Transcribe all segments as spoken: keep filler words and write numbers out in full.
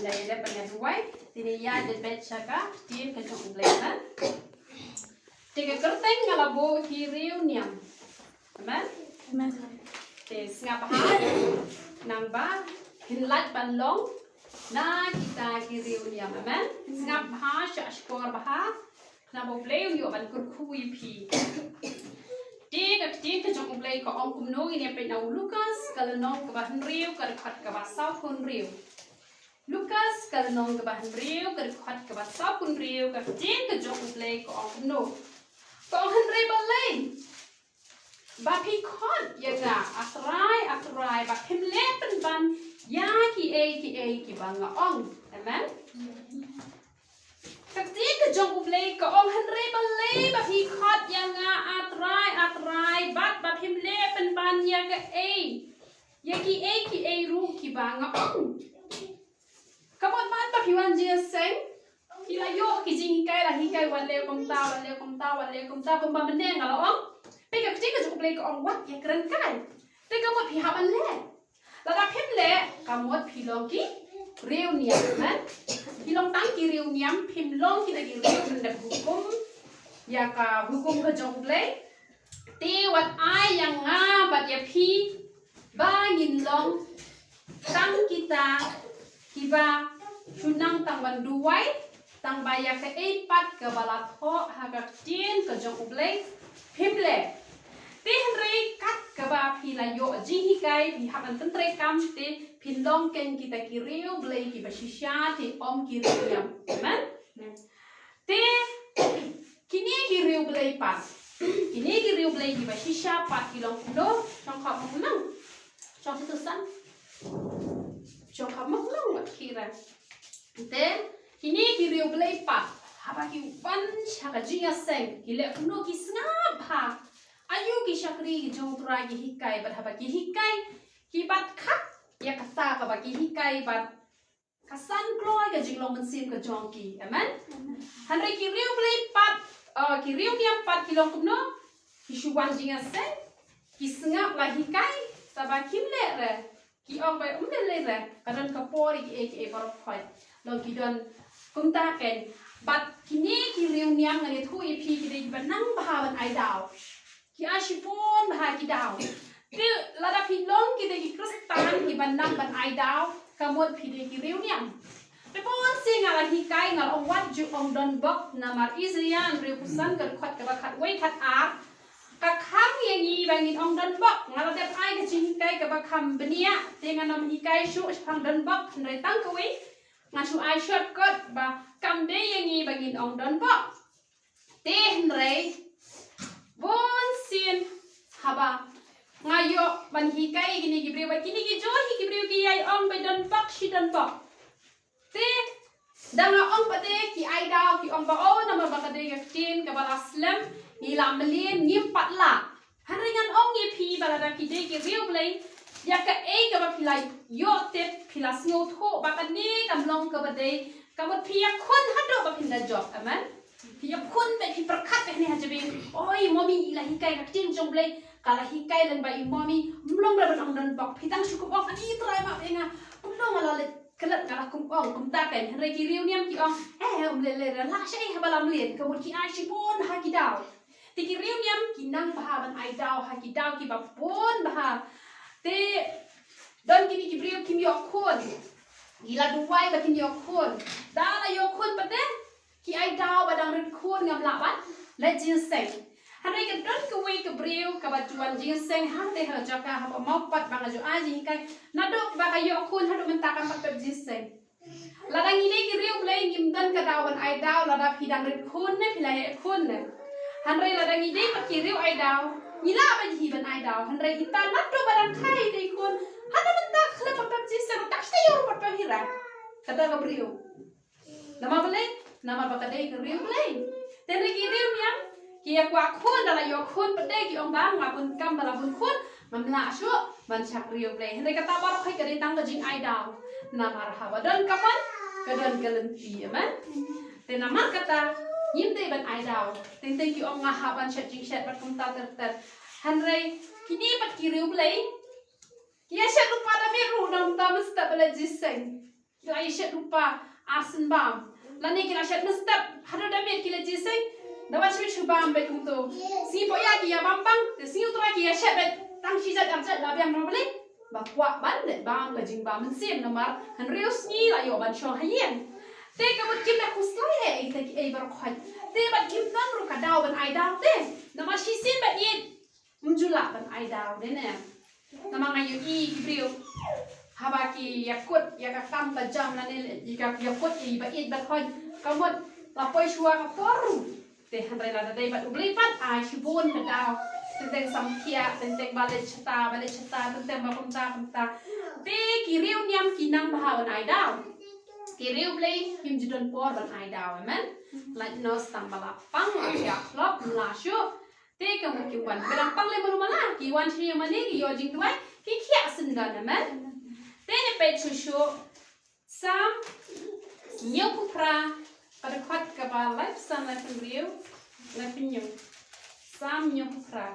Ïa ïa dep ban ïa duwai, te ngin ïa dep bad sha ka ktien ka jong U Blei, amen. Te ka kyrteng nga la buh Ki Riew Niam. Amen. Amen. Te sngap bha, nang ba phin lait ban long na kita ki riew niam, amen. Sngap bha, sngap shkor bha. Na ba U Blei un ïoh ban kyrkhu ïa phi. Te ka ktien ka jong U Blei ka ong kumno, ngin ïa peit na u Lukas ka lynnong kaba hynriew ka dkhot kaba saw khyndai. Lukas ka lynnong kaba hynriew ka dkhot kaba saw khyndai, ka ktien ka jong U Blei ka ong kumno. Ka ong, hynrei balei ba phi khot ïa nga, A Trai, A Trai, ba phim leh pynban ïa kiei kiei kiba nga ong. Amen. Ka ktien ka jong U Blei ka ong, hynrei balei ba phi khot ïa nga, A Trai, A Trai, bad ba phim leh pynban ïa kaei, ïa kiei kiei ruh kiba nga ong. Ka mut ba phi wan jingïaseng, phi la ïoh ki jinghikai, la hikai wat leh kumta, wat leh kumta, wat leh kumta, kumba mynne nga la ong. Peit ka ktien ka jong U Blei ka ong wat ïa kren kai. Te ka mut phi hap ban leh. Lada phim leh, ka mut phi long ki riew niam, amen. Phi long tang ki riew niam, phim long kita ki riew ban dep hukum ïa ka hukum ka jong U Blei. Te wat ai ïa nga bad ïa phi ba ngin long tang kita kiba shu nang tang ban duwai, tang ba ïa kaei pat kaba la thoh ha ka ktien ka jong U Blei phim leh. Te hynrei kat kaba phi la ïoh jinghikai, phi hap ban pyntreikam, te phin long kein kita ki riew Blei kiba shisha, te ym ki riew niam. Amen. Te kine ki riew Blei pat, kine ki riew Blei kiba shisha pat ki long kumno? Shong khap mok nang, shong shisha san, shong khap mok nang wat khira. Te kine ki riew Blei pat, haba ki wan sha ka jingïaseng, ki leh kumno? Ki sngap bha aïu ki shakri ki jong U Trai ki hikai, bad haba ki hikai, ki bat khap ïa kata kaba ki hikai, bad ka san kloi ka jinglong mynsiem ka jong ki. Amen. Hynrei ki riew Blei pat, uh, ki riew niam pat ki long kumno? Ki shu wan jingïaseng, ki sngap la hikai, tangba kim leh re. Ki ong ba ym leh leh re, ka don ka por ïa kiei kiei baroh khoit. Long ki don kumta kein. Bad kine ki riew niam ngan ïathuh ïa phi, ki dei kiba nang bha ban ai daw. Ki ai shibun bha ki daw. Te lada phi long kita ki Khristan kiba nang ban ai daw, ka mut phi dei ki riew niam. Te bun sien nga la hikai, nga la ong wat ju ong donbok, namar Isaïah hynriewphew san ka dkhot kaba khatwei khatar ka khang ïa ngi ba ngin ong donbok. Nga la dep ai ka jinghikai kaba kham bniah, te ngan ym hikai shuh shaphang donbok, hynrei tang kawei ngan shu ai shortcut ba kam dei ïa ngi ba ngin ong donbok. Te hynrei bun sien haba nga ïoh ban hikai ïa kine ki briew, ba kine ki jong hi ki briew ki ïai ong ba donbok shi donbok. Te da nga ong pat te ki ai daw, ki ong ba, oh, namar ba ka dei ka ktien kaba la slem, ngi la mlien, ngim pat lah. Hynrei ngan ong ïa phi ba lada phi dei ki riew Blei, ïa kaei kaba phi la ïoh tip, phi la sngewthuh ba kane kam long kaba dei, ka mut phi ïakhun haduh ba phin da jop. Amen. Phi ïakhun bad phi pyrkhat bad hangne ha jabieng, oi, mommy i la hikai ka ktien jong Blei, ka la hikai lem ba i mommy, ym long re ban ong donbok. Phi tang shu kum ong, ani Trai map ïa nga, kumno nga la leit klet, nga la kum ong kumta kein. Hynrei ki riew niam ki ong, eh, ym leh leh re, lah shaei haba la mlien, ka mut ki ai shibun ha ki daw. Te ki riew niam ki nang bha ban ai daw ha ki daw kiba bun bha. Te don kine ki briew kim ïoh khun, ki la duwai ba kin ïoh khun. Da la ïoh khun pat te ki ai daw ba dang rit khun ngam lah ban leit jingïaseng. Hynrei ka don kawei ka briew kaba ju wan jingïaseng hangtei ha jaka haba mawpat ba nga ju ai jinghikai, naduh ba ka ïoh khun haduh mynta kam pat pep jingïaseng. Lada ngi dei ki riew Blei ngim don ka daw ban ai daw lada phi dang rit khun ne phi la ïaid khun ne. Hynrei lada ngi dei pat ki riew ai daw, ngi lah ban hi ban ai daw. Hynrei kita naduh ba dang kha ïa dei khun haduh mynta khlem pat pep jingïaseng, ta shu ïoh ruh pat pep hi ra. Kata ka briew. Namar balei? Namar ba ka dei ka riew Blei. Te hynrei ki riew niam ki ïa kwah khun, da la ïoh khun pat te ki ong ba nga bun kam ba la bun khun, ngam lah shuh ban shakri ïa U Blei. Hynrei kata baroh hi ka dei tang ka jingai daw. Namar haba don ka mon ka don ka lynti, amen. Te namar kata ngim dei ban ai daw. Teng teng ki ong nga hap ban shet jingshet bad kumta ter ter. Hynrei kine pat ki riew Blei ki ïa shet ruh pat da miet ruh, nangta mynstep ba la jingïaseng. Ki la ïa shet rupa arsien bam. Lane ki la shet mynstep haduh da miet ki la jiseng. Da wan shu shu bam beit kumto. Sngi Baroh ki ïa bam bang, te sngi U Trai ki ïa shet beit tang shi jait ar jait la biang ruh balei. Ba kwah ban leh bam ka jingbam mynsiem namar hynriew sngi la ïoh ban shong ha ïing. Te ka mut kim da khuslai ei ei te kiei baroh khoit. Te bad kim don ruh ka daw ban ai daw te. Namar shisien ba ïeit ym ju lah ban ai daw de ne. Namar nga ïohi ki briew haba ki ïakut ïa ka kam ka jam lane ïa ka ïakut ïa i ba ïeit ba thoiñ ka mut la poi shuwa ka por ruh. Te hynrei lada dei bad U Blei pat ai shibun ka daw. Teng teng samthiah, teng teng ba leit shata, ba leit shata, teng teng ba kumta kumta. Te ki riew niam ki nang bha ban ai daw. Ki riew Blei kim ju don por ban ai daw, amen. Lait nos tang ba la pang la ïa klop la shu. Te ka mut ki wan. Ba dang pang lei mano mala ki wan sha ïing mane ki ïoh jingduwai ki khiah syndon, amen. Te ne peit shuh shuh Salm hynñiewphew phra, ka dkhot kaba laiphew san, laiphew hynriew, laiphew hynñiew. Salm hynñiewphew phra.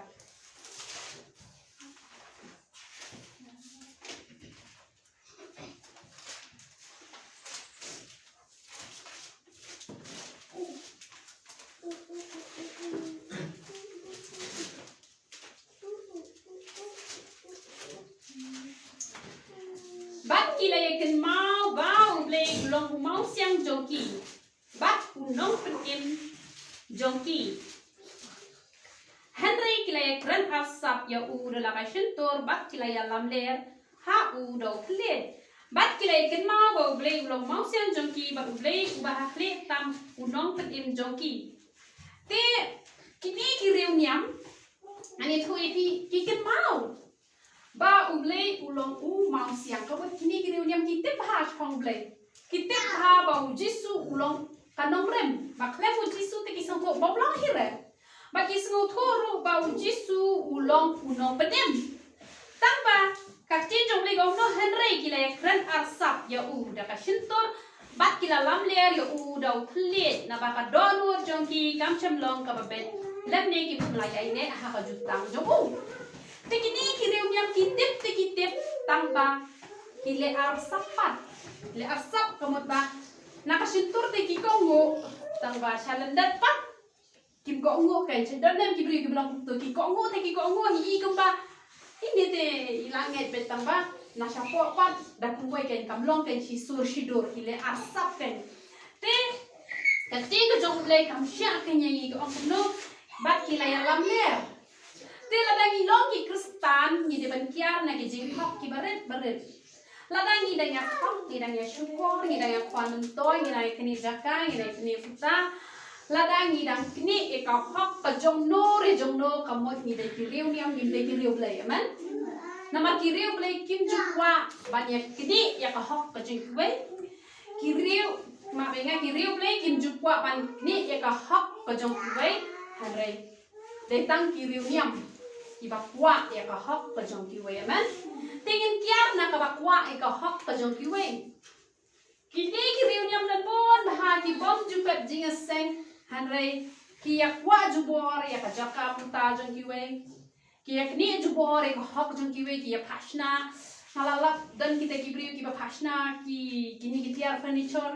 Bad ki la ïa kynmaw ba U Blei u long u mawsiang jong ki bad u nongpynim jong ki. Hynrei ki la ïa kren arsap ïa u da la ka shyntur bad ki la ïa lamler ha u da u thylliej. Bad ki la ïa kynmaw ba U Blei u long mawsiang jong ki bad U Blei uba ha khlieh tam u nongpynim jong ki. Te kine ki riew niam, ani thui ki, ki kynmaw ba U Blei u long u mawsiang. Ka mut kine ki riew niam ki tip bha shaphang U Blei. Ki tip bha ba U Jisu u long ka nongrim. Ba khlem U Jisu te ki sngewthuh ba u long hi re. Ba ki sngewthuh ruh ba U Jisu u long u nongpynim. Tang ba ka ktien jong U Blei ka ong noh, hynrei ki la ïa kren arsap ïa u da ka shyntur bad ki la lamler ïa u da u thylliej, naba ka dohnud jong ki kam shym long kaba beit lymne kim lah ïaineh ha ka jutang jong u. Te kine ki riew niam ki tip te ki tip, tang ba ki leh arsap pat. Leh arsap ka mut ba na ka shyntur te ki kohnguh, tang ba sha lyndet pat kim kohnguh. Kan shu don ne em ki briew kiba long kumto, ki kohnguh te ki kohnguh hi i kumba ine te i la ngeit beit, tang ba na shapoh pat da kumwei kan kam long kan shi sur shi dur, ki leh arsap kan. Te ka ktien ka jong U Blei kam shah kynjah ïa ngi, ka ong kumno, bad ki la ïalam ler. Te lada ngi long ki Khristan ngi dei ban kiar na ki jinghok kiba rit ba rit. Lada ngi dang ïa thok, ngi dang ïa shukor, ngi dang ïa khwan myntoi, ngi dang ïa knieh jaka, ngi dang ïa knieh kuta. Lada ngi dang knieh ïa ka hok ka jong no re jong no, ka mut ngi dei ki riew niam, ngim dei ki riew Blei. Amen. Namar ki riew Blei kim ju kwah ban ïa knieh ïa ka hok ka jong kiwei. Ki riew, ma ba nga, ki riew Blei kim ju kwah ban knieh ïa ka hok ka jong kiwei. Hynrei dei tang ki riew niam kiba kwah ïa ka hok ka jong kiwei. Amen. Te ngin kiar na kaba kwah ïa ka hok ka jong kiwei. Kine ki riew niam don bun bha ki bym ju pep jingïaseng, hynrei ki ïa kwah jubor ïa ka jaka mynta jong kiwei. Ki ïa knieh jubor ïa ka hok jong kiwei, ki ïa phah shna. Nga la lap don kita ki briew kiba phah shna ki, kine ki tiar furniture.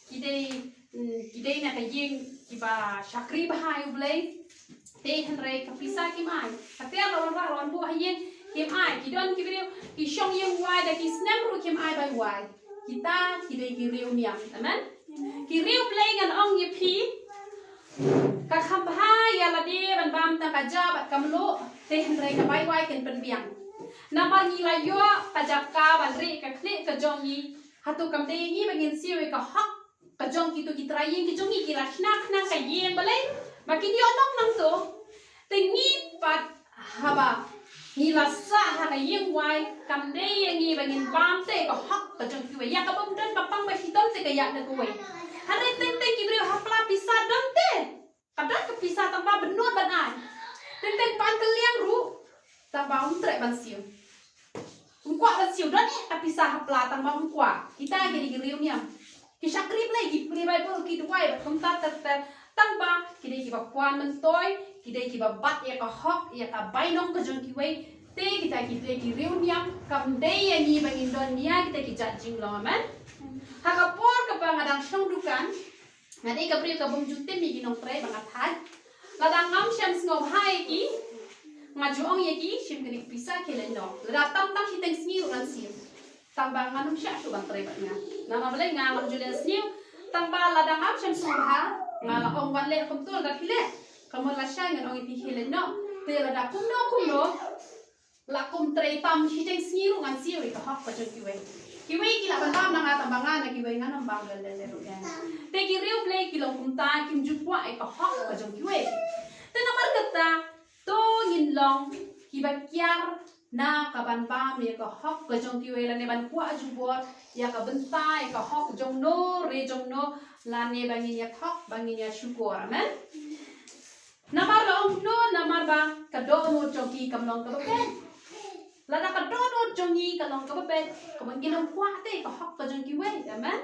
Ki dei, mm, ki dei na ka ïing kiba shakri bha ïa U Blei. Te hynrei ka pisa kim ai. Ka tiar la wanrah la wanbuh ha ïing kim ai. Ki don ki briew ki shong ïing wai da ki snem ruh kim ai bai wai. Kita ki dei ki riew niam. Amen. Ki riew Blei ngan ong ïa phi, ka kham bha ïa lade ban bam tang ka ja bad ka mluh, te hynrei ka bai wai kan pynbiang. Namar ngi la ïoh ka jaka ban rieh ka khlieh ka jong ngi. Hato kam dei ngi ba ngin siew ïa ka hok ka jong kito ki trai ïing ki jong ngi? Ki la shna khnang ka ïing balei ba kin ïoh long nangto. Te ngi pat haba ngi la sah ha ka ïing wai, kam dei ïa ngi ba ngin bam te ka hok ka jong kiwei. Ïa ka bym don ba pang ba shitom te ka ïa da kawei. Hynrei teng teng ki briew ha pla pisa don te. Ka don ka pisa tang ba bynnud ban ai. Teng teng pan ka liang ruh tang ba um treh ban siew. Um kwah ban siew, don eh ka pisa ha pla tang ba um kwah. Kita ki dei ki riew niam. Ki shakri Blei, ki pule Baibl, ki duwai bad kumta ter ter. Tang ba ki dei kiba kwah myntoi, ki dei kiba bat ïa ka hok, ïa ka bainong ka jong kiwei. Te kita ki, te ki riewniam kam dei ïa ngi ba ngin don ïa kita ki jait jinglong, amen. Ha ka por kaba nga dang shong dukan, nga dei ka briew ka bym ju tim ïa ki nongtrei ba nga thait. Lada ngam shym sngewbha ïa ki, nga ju ong ïa ki, shim kane ka pisa khie leit noh. Lada tam tam shiteng sngi ruh ngan siew. Tang ba ngan ym shah shuh ban trei bad nga. Namar balei? Nga ngam ju leh sniew. Tang ba lada ngam shym sngewbha, nga la ong wan leh kumto, lada phi leh, ka mut lashai ngan ong ïa phi khie leit noh. Te lada kumno kumno, la kum trei tam shiteng sngi ruh ngan siew ïa ka hok ka jong kiwei. Kiwei ki lah ban bam na nga, tang ba nga na kiwei ngan ym bam leh leh ruh ïa. Te ki riewblei ki long kumta, kim ju kwah ïa ka hok ka jong kiwei. Te namar kata, to ngin long kiba kiar na ka ban bam ïa ka hok ka jong kiwei, lane ban kwah jubor ïa ka bynta ïa ka hok jong no re jong no, lane ba ngin ïa thok, ba ngin ïa shukor. Amen. Namar ba ong kumno, namar ba ka dohnud jong ki kam long kaba beit. Lada ka dohnud jong ngi ka long kaba beit, ka ban ngin ym kwah te ka hok ka jong kiwei. Amen.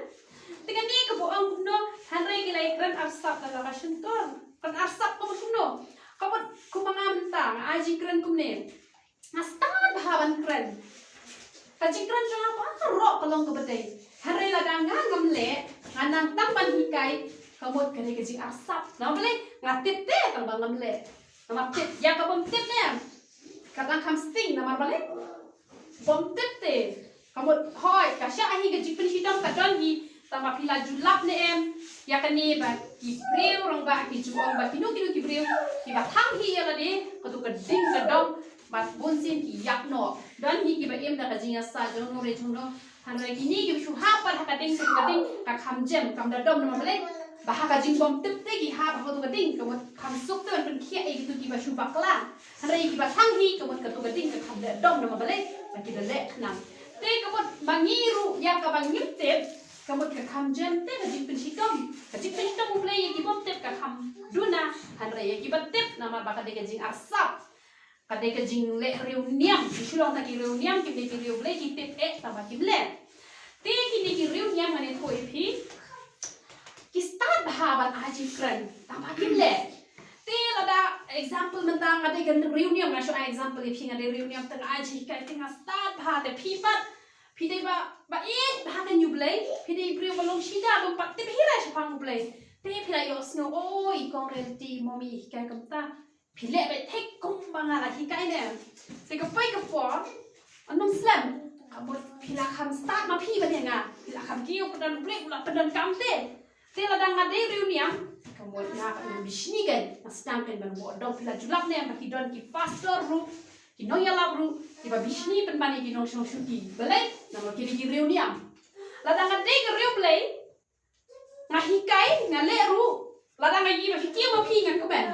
Te kane kaba ong kumno, hynrei ki la ïakren arsap da kaba shyntur. Kren arsap ka mut kumno? Ka mut kumba nga mynta nga ai jingkren kumne. Nga stad bha ban kren. Ka jingkren jong nga baroh ka long kaba dei. Hynrei lada nga ngam leh, nga nang tang ban hikai, ka mut ka dei ka jingarsap. Namar balei? Nga tip te tang ba ngam leh. Namar tip, ïa ka bym tip ne, ka tang kham sting. Namar balei? Bym tip te. Ka mut hooid, ka shah hi ka jingpynshitom ka don hi, tang ba phi la ju lap ne em ïa kane ba ki briew rangbah ki ju ong ba kino kino ki briew kiba thang hi ïa lade, kato ka ding ka dom, bad bunsien ki ïap noh. Don hi kiba im da ka jingïasaid jong no re jong no. Hynrei kine kiba shu hap pat ha ka ding, kato ka ding ka kham jem, kam da dom. Namar balei? Ba ha ka jingbym tip te ki hap ha kato ka ding, ka mut kham suk te ban pynkhiah ïa kito kiba shu bakla. Hynrei kiba thang hi, ka mut kato ka ding ka kham da dom. Namar balei? Ba ki da leh khnang. Te ka mut ma ngi ruh ïa kaba ngim tip, ka mut ka kham jem te ka jingpynshitom. Ka jingpynshitom U Blei ïa ki bym tip ka kham duna, hynrei ïa kiba tip, namar ba ka dei ka jingarsap. Ka dei ka jingleh riewniam. Ki shu long tang ki riewniam, kim dei ki riewblei, ki tip eh tang ba kim leh. Te kine ki riewniam ngan ïathuh ïa phi, ki stad bha ban ai jingkren, tang ba kim leh. Te lada example mynta nga dei ka riewniam, nga shu ai example ïa phi, nga dei riewniam, te nga ai jinghikai, te nga stad bha, te phi pat phi dei ba, ba ïeit bha ha U Blei, phi dei briew ba long shida, bym pat tip hi re shaphang U Blei. Te phi la ïohsngew, o, i kong Reality, i Momi i hikai kumta. Phi leh beit thik kumba nga la hikai ne. Te ka poi ka por, ym slem, ka mut phi la kham stad ma phi ban ïa nga. Phi la kham kiew, pynban U Blei u la pyndonkam te. Te lada nga dei riewniam, ka mut nga pat ngan bishni kein, nga sdang kein ban buh dong. Phi la ju lap ne em ba ki don ki pastor ruh, ki nongïalap ruh kiba bishni pynban ïa ki nongshong shuki. Balei? Namar ki dei ki riewniam. Lada nga dei ka riewblei, nga hikai, nga leh ruh, lada nga ïohi ba phi kiew ma phi, ngan kmen.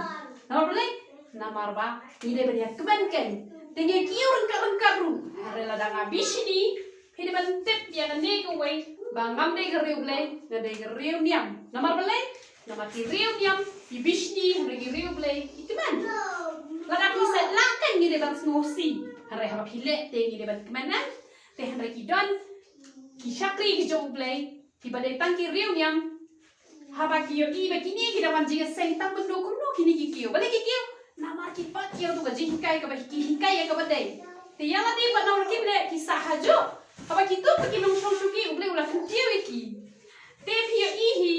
Namar balei? Namar ba ngi dei ban ïa kmen kein. Te ngi kiew ryngkat ryngkat ruh, hynrei lada nga bishni, phi dei ban tip ïa kane kawei ba ngam dei ka riewblei, nga dei ka riewniam. Namar balei? Namar ki riewniam ki bishni, hynrei ki riewblei ki kmen. Lada ki sait lah kein ngi dei ban sngewsih, hynrei haba phi leh te ngi dei ban kmen, eh? Te hynrei ki don ki shakri ki jong U Blei, kiba dei tang ki riewniam, haba ki ïohi ba kine ki dang wan jingïaseng tang mynno, kumno kine ki kiew? Balei ki kiew? Namar ki pat ïoh tu ka jinghikai kaba ki hikai ïa kaba dei. Te ïa lade pat namar kim leh, ki sah hajuh. Haba kito pat ki nongshong shuki, U Blei u la kyntiew ïa ki. Te phi ïohi hi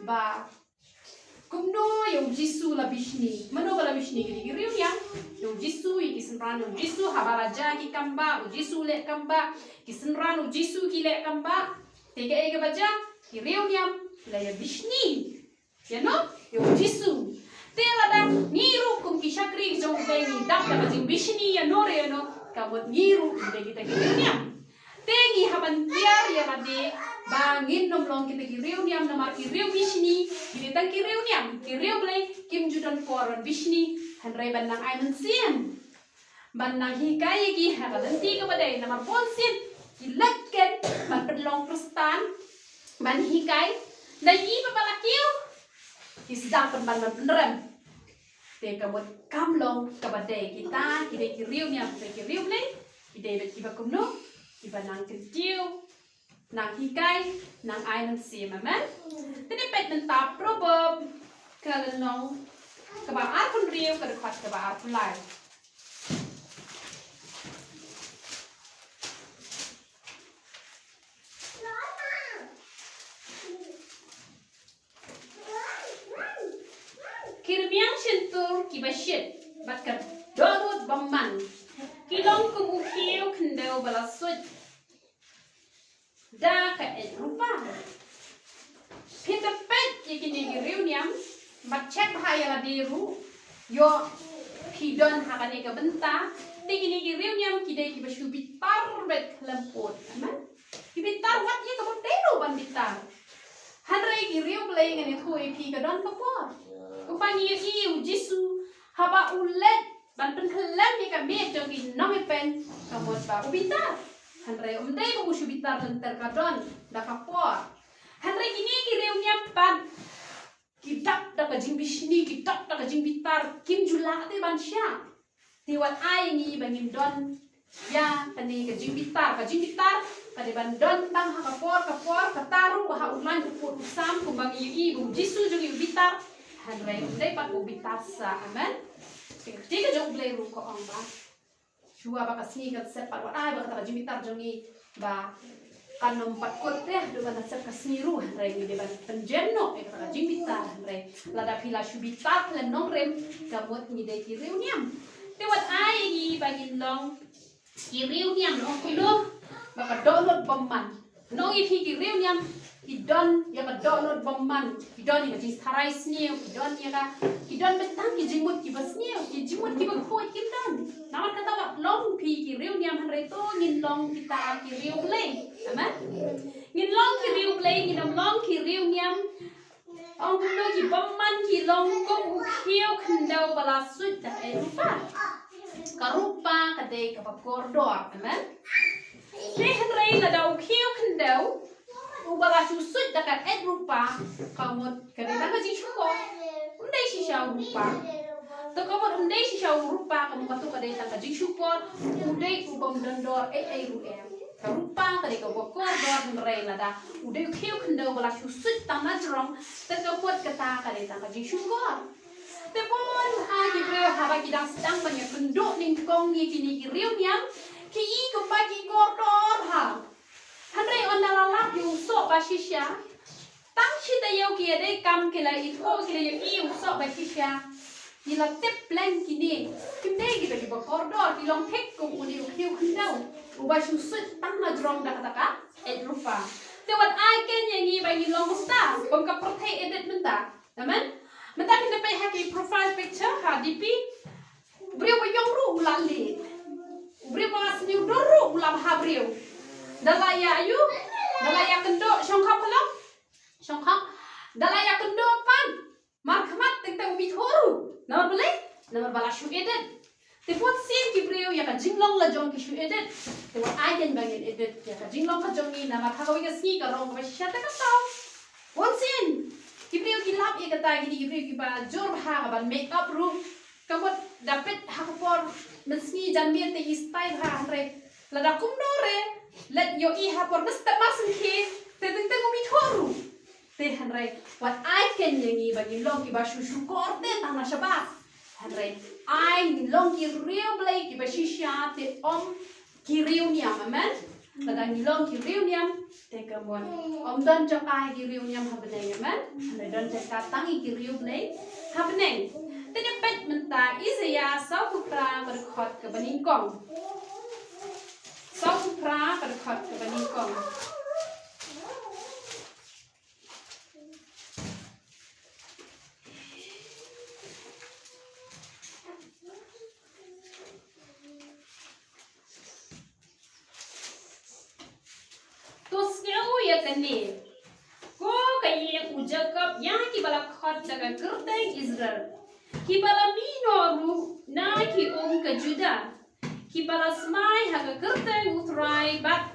ba kumno ïa U Jisu la bishni. Mano ba la bishni? Ki dei ki riewniam. Ïa U Jisu, ïa ki synran U Jisu, haba la jia ki kam bah, U Jisu u leh kam bah. Ki synran U Jisu ki leh kam bah. Te kaei kaba jia? Ki riewniam ki la ïa bishni ïano? Ïa U Jisu. Te lada ngi ruh kum ki shakri jong U Blei ngi dap da ka jingbishni ïano re ïano, ka mut ngi ruh ngi dei kita ki riewniam. Te ngi hap ban kiar ïa lade ba ngin ym long kita ki riewniam, namar ki riew bishni ki dei tang ki riewniam, ki riewblei kim ju don por ban bishni, hynrei ban nang ai mynsiem, ban nang hikai ïa ki ha ka lynti kaba dei. Namar bunsien ki leit kein ban pynlong Khristan, ban hikai, hynrei i ba la kiew ki sdang pynban ban pynrem. Te ka mut kam long kaba dei. Kita ki dei ki riewniam, ki dei ki riewblei, ki dei beit kiba kumno? Kiba nang kyntiew, nang hikai, nang ai mynsiem. Amen. Te ngin peit mynta Proverb ka lynnong kaba arphew hynriew, ka dkhot kaba arphew lai. kiba shit bad ka dohnud bymman ki long kum u khiew khyndew ba la suid da ka eit rupa. Phi te peit ïa kine ki riewniam bad check bha ïa lade ruh, ïoh phi don ha kane ka bynta. Te kine ki riewniam ki dei kiba shu bitar bad khlem pud. Amen. Ki bitar wat ïa kaba dei ruh ban bitar. Hynrei ki riewblei ngan ïathuh ïa phi ka don ka por. Kumba ngi ïohi u Jisu haba u leit ban pynkhlem ïa ka miet jong ki nongïapeiñ, ka mut ba u bitar. Hynrei um dei ba u shu bitar lynter, ka don da ka por. Hynrei kine ki riewniam pat ki dap da ka jingbishni, ki dap da ka jingbitar, kim ju lah te ban shah. Te wat ai ngi ba ngin don ïa kane ka jingbitar. Ka jingbitar ka dei ban don tang ha ka por ka por, kata ruh ha u laiñ u pud u sam, kumba ngi ïohi ba u Jisu jong ngi u bitar. Hynrei um dei pat u bitar sa. Amen. Te ka jong U Blei ruh ka ong ba shuwa ba ka sngi kan sep pat, wat ai ba kata ka jingbitar jong ngi ba kan ym pat kut te haduh ban da sep ka sngi ruh. Hynrei ngi dei ban pynjem noh ïa kata ka jingbitar. Hynrei lada phi la shu bitar khlem nongrim, ka mut ngi dei ki riewniam. Te wat ai ngi ba ngin long ki riewniam, long kumno? Ba ka dohnud bymman. Ngi ïohi ki riewniam ki don ïa ka dohnud bymman, ki don ïa ka jingtharai sniew, ki don ïa ka, ki don bynta ki jingmut kiba sniew, ki jingmut kiba khuid kim don. Namar kata wat long phi ki riewniam, hynrei to ngin long kita ki riewblei. Amen. Ngin long ki riewblei, ngin ym long ki riewniam. Ong kumno? Ki bymman ki long kum u khiew khyndew ba la suid da ka eit rupa. Ka rupa ka dei kaba kordor. Amen. Te hynrei lada u khiew khyndew uba la shu suid da ka eit rupa, ka mut ka dei tang ka jingshukor. Um dei shisha u rupa. Te ka mut um dei shisha u rupa, ka mut kato ka dei tang ka jingshukor. U dei u bym don dor ei ei ruh em. Ka rupa ka dei kaba kordor, hynrei lada u dei u khiew khyndew ba la shu suid tang na jrong, te ka mut kata ka dei tang ka jingshukor. Te bun ha ki briew haba ki dang sdang ban ïakynduh nyngkong ïa kine ki riewniam, ki i kumba ki kordor ha. Hynrei ynda la lap ïa u soh ba shisha, tang shi taïew ki ïadei kam, ki la ithuh, ki la ïohi u soh ba shisha, ki la tip pleng kine kim dei kita kiba kordor, ki long thik kum une u khiew khyndew uba shu suid tang na jrong da kata ka eit rupa. Te wat ai keiñ ïa ngi ba ngin long kumta kum ka pyrthei Eden mynta. Amen. Mynta phin da peit ha ki profile picture ha D P. Briew ba ïong ruh u la leh. Briew ba sniew dur ruh u la bha briew. Da la ïa aïu? Da la ïakynduh shongkhap, hello? Shongkhap. Da la ïakynduh pat markhmat, teng teng um ithuh ruh. Namar balei? Namar ba la shu edit. Te bunsien ki briew ïa ka jinglong la jong ki shu edit. Te wat ai keiñ ba ngin edit ïa ka jinglong ka jong ngi, namar ha kawei ka sngi ka rong kaba shisha te ka tau. Bunsien ki briew ki lap ïa kata, kine ki briew kiba jur bha ka ban make up ruh. Ka mut da peit ha ka por mynsngi janmiet te i style bha, hynrei lada kumno re, leit ïohi ha por mynstep marsyngkhie, te teng teng um ithuh ruh. Te hynrei wat ai keiñ ïa ngi ba ngin long kiba shu shukor te tang na shabar. Hynrei ai ngin long ki riewblei kiba shisha, te ym ki riewniam. Amen. Lada ngi long ki riewniam, te ka mut ym don jaka ïa ki riewniam ha bneng. Amen. Hynrei don jaka tang ïa ki riewblei ha bneng. Te ngin peit mynta Isaïah sawphew phra ka dkhot kaba nyngkong. Sawphew phra ka dkhot kaba nyngkong. To sngew ïa kane, ko ka ïing u Jakob, ïa kiba la khot da ka kyrteng Israel, kiba la mih noh ruh na ki um ka Judah, kiba la smai ha ka kyrteng U Trai bad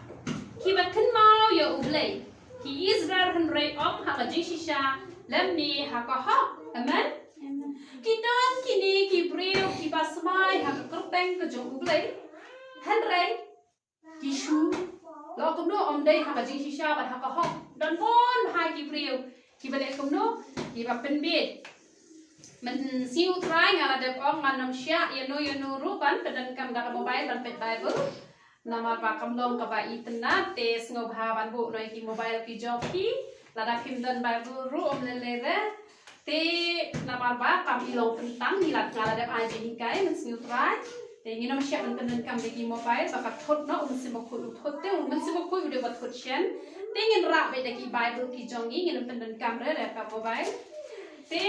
kiba kynmaw ïa U Blei. Ki Israel hynrei ym ha ka jingshisha lymne ha ka hok. Amen. Amen. Ki don kine ki briew kiba smai ha ka kyrteng ka jong U Blei, hynrei ki shu long kumno? Ym dei ha ka jingshisha bad ha ka hok. Don bun ha ki briew kiba leh kumno? Kiba pynbiej. Mynsngi U Trai nga la dep ong ngan ym shah ïano ïano ruh ban pyndonkam da ka mobile ban peit Bible. Namar ba kam long kaba itynnad, te sngewbha ban buh noh ïa ki mobile ki jong phi. Lada phim don Bible ruh ym lei lei re. Te namar ba kam i long kyntang, ngi la, nga la dep ai jinghikai mynsngi U Trai. Te ngin ym shah ban pyndonkam da ki mobile ba ka thut noh, u Mynsiem Bakhuid u thut, te u Mynsiem Bakhuid u dei ba thut shen. Te ngin rah beit da ki Bible ki jong ngi, ngin ym pyndonkam re re ka mobile. Te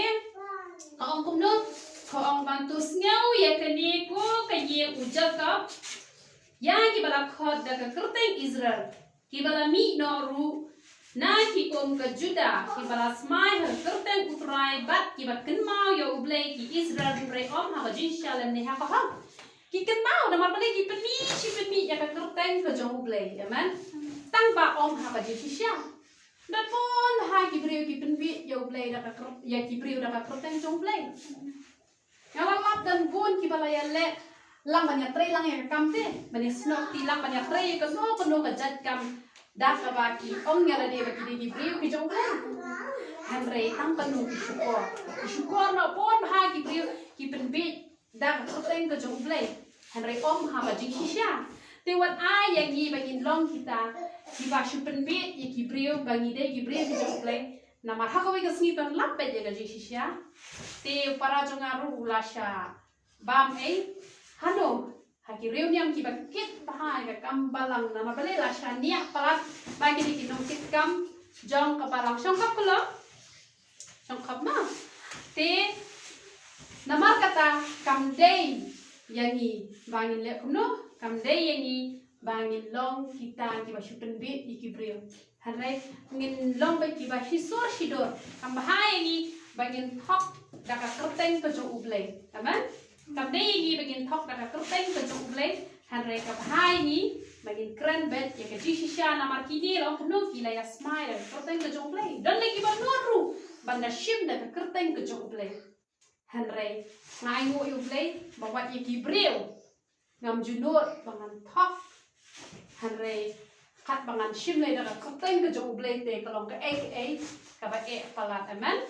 ka ong kumno, ka ong ban to sngew ïa kane ko ka ïing u Jakob, ïa kiba la khot da ka kyrteng Israel, kiba la mih noh ruh na ki um ka Judah, kiba la smai ha ka kyrteng U Trai bad kiba kynmaw ïa U Blei, ki Israel, hynrei ym ha ka jingshisha lymne ha ka hok. Ki kynmaw namar balei? Ki pynmih shi pynmih ïa ka kyrteng ka jong U Blei. Amen. Tang ba ym ha ka jingshisha. Don bun ha ki briew ki pynmih ïa U Blei da ka kyr-, ïa ki briew da ka kyrteng jong U Blei. Nga la lap don bun kiba la ïaleh lang ban ïatrei lang ïa ka kam te, ban ïasnoh kti lang ban ïatrei ïa kano kano ka jait kam da kaba ki ong ïa lade ba ki dei ki briew ki jong U Blei. Hynrei tang kano ki shukor. Ki shukor noh bun ha ki briew ki pynbieit da ka kyrteng ka jong U Blei. Hynrei ym ha ka jingshisha. Te wat ai ïa ngi ba ngin long kita kiba shu pynbieit ïa ki briew ba ngi dei ki briew ki jong U Blei. Namar ha kawei ka sngi ban lap beit ïa ka jingshisha. Te u para jong nga ruh u la shah bam ei. Hano, ha ki riewniam kiba kit bha ïa ka kam balang, namar balei la shaniah palat ba kine ki nongkitkam jong ka balang. Shongkop ka long? Shongkop ma. Te namar kata kam dei ïa ngi ba ngin leh kumno? Kam dei ïa ngi ba ngin long kita kiba shu pynbieit ïa ki briew. Hynrei ngin long beit kiba shisur shidur. Kam bha ïa ngi ba ngin thok da ka kyrteng ka jong U Blei. Amen. Kam dei ïa ngi ba ngin thok da ka kyrteng ka jong U Blei. Hynrei ka bha ïa ngi ba ngin kren beit ïa ka jingshisha, namar kine long kumno, ki la ïasmai da ka kyrteng ka jong U Blei. Don la kiba nud ruh ban da shim da ka kyrteng ka jong U Blei. Hynrei nga ainguh ïa U Blei ba wat ïa ki briew ngam ju nud ba ngan thok. Hynrei katba ngan shim lei da ka kyrteng ka jong U Blei te ka long kaei kaei kaba eh palat. Amen.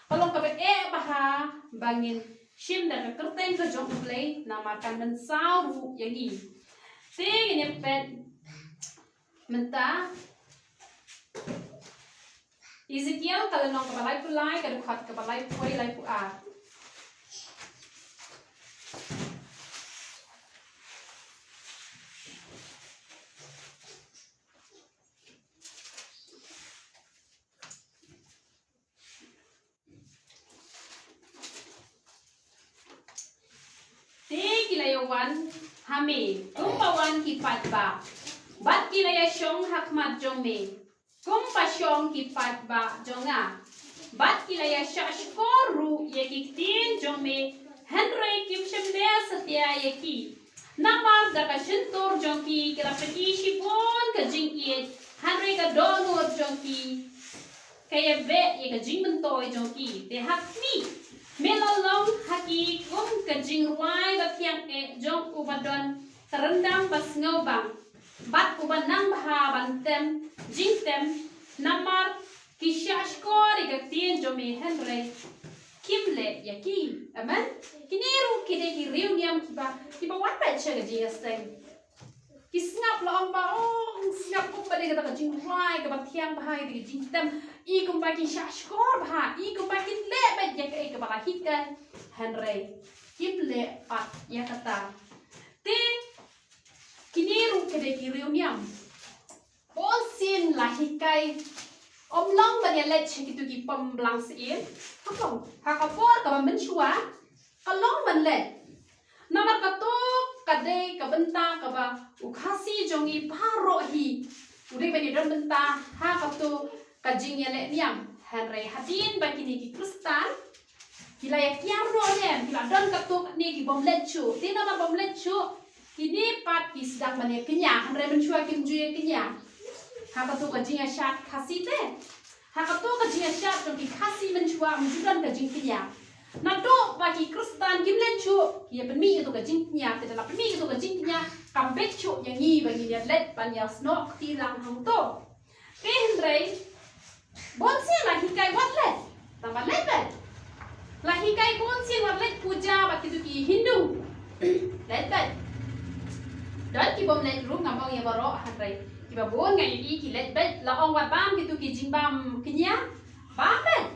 Ka long kaba eh bha ba ngin shim da ka kyrteng ka jong U Blei, namar kan mynsaw ruh ïa ngi. Te ngin ïa peit mynta Ezekiel ka lynnong kaba laiphew lai, ka dkhot kaba laiphew wei, laiphew ar. Te ki la ïa wan ha me kumba wan ki paidbah, bad ki la ïa shong ha khmat jong me kumba shong ki paidbah jong nga, bad ki la ïa shah shkor ruh ïa ki ktien jong me, hynrei kim shym leh satia ïa ki. Namar da ka shyntur jong ki ki la pyni shibun ka jingïeit, hynrei ka dohnud jong ki ka ïa beh ïa ka jingmyntoi jong ki. Te ha khmih, me la long ha ki kum ka jingrwai ba thiang eh jong uba don ka ryndang ba sngewbang, bad uba nang bha ban tem jingtem, namar ki shah shkor ïa ka ktien jong me, hynrei kim leh ïa ki. Amen. Kine ruh ki dei ki riewniam kiba, kiba wan beit sha ka jingïaseng. Ki sngap la ong ba, oh, sngap kumba dei kata ka jingrwai kaba thiang bha, ïa ka jingtem. I kumba ki shah shkor bha, i kumba kin leh beit ïa kaei kaba la hikai. Hynrei kim leh pat ïa kata. Te kine ruh ki dei ki riewniam. Bunsien la hikai, ym long ban ïaleit sha kito ki pom blang syiem. Ym long. Ha ka por kaba mynshuwa ka long ban leit. Namar kato ka dei ka bynta kaba u Khasi jong ngi baroh hi u dei ban ïadon bynta ha kato ka jingïaleh niam. Hynrei hadien ba kine ki Khristan ki la ïa kiar noh ne em, ki la don katto katne ki bym leit shuh. Te namar bym leit shuh, kine pat ki sdang ban ïa kñia, hynrei mynshuwa kim ju ïa kñia. Ha kato ka jingïashad Khasi te, ha kato ka jingïashad jong ki Khasi mynshuwa ym ju don ka jingkñia. Naduh ba ki Khristan kim leit shuh, ki ïa pynmih kato ka jingkñia, te da la pynmih kato ka jingkñia, kam bit shuh ïa ngi ba ngin ïa leit ban ïa snoh kti lang hangto. Te hynrei bunsien la hikai wat leit. Tang ba leit beit. La hikai bunsien wat leit puja bad kito ki Hindu. Leit beit. Don ki bym leit ruh, ngam ong ïa baroh, hynrei kiba bun nga ïohi ki leit beit. La ong wat bam kito ki jingbam kñia, bam beit.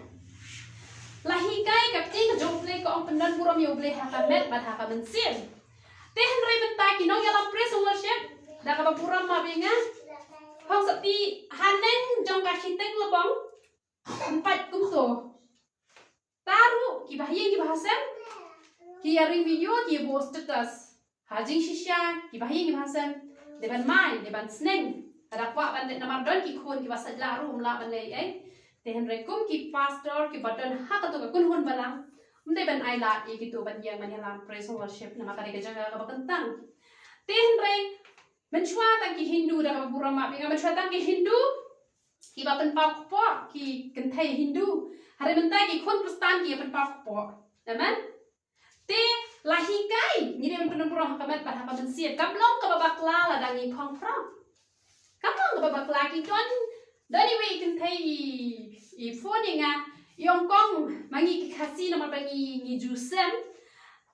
La ïa U Blei ha ka met bad ha ka mynsiem. Te hynrei mynta ki nongïalam praise and worship, da kaba burom ma bynga, phong sati haneng jong ka shiteng lebong, empat kumto. Taru kiba ha ïing kiba ha sem, ki ïa ring video, ki ïa buh status. Ha jingshisha kiba ha ïing kiba ha sem, dei ban mai, dei ban sneng. Lada kwah ban leh namar don ki khun kiba sait lah ruh ym lah ban leh ei. Te hynrei kum ki pastor kiba don ha kato ka kynhun balang, ym dei ban ai lad ïa kito ban ïeng ban ïalam praise and worship namar ka dei ka jaka kaba kyntang. Te hynrei mynshuwa tang ki Hindu, da kaba burom ma bynga, mynshuwa tang ki Hindu kiba pynpaw kpoh, ki kynthei Hindu. Hynrei mynta ki khun Khristan ki ïa pynpaw kpoh. Amen. Te la hikai, ngi dei ban pynburom ha ka met bad ha ka mynsiem. Kam long kaba bakla lada ngi phong phrok. Kam long kaba bakla. Ki don, don iwei i kynthei i, i phone ïa nga, i ong, Kong, ma ngi ki Khasi namar ba ngi, ngi ju sem.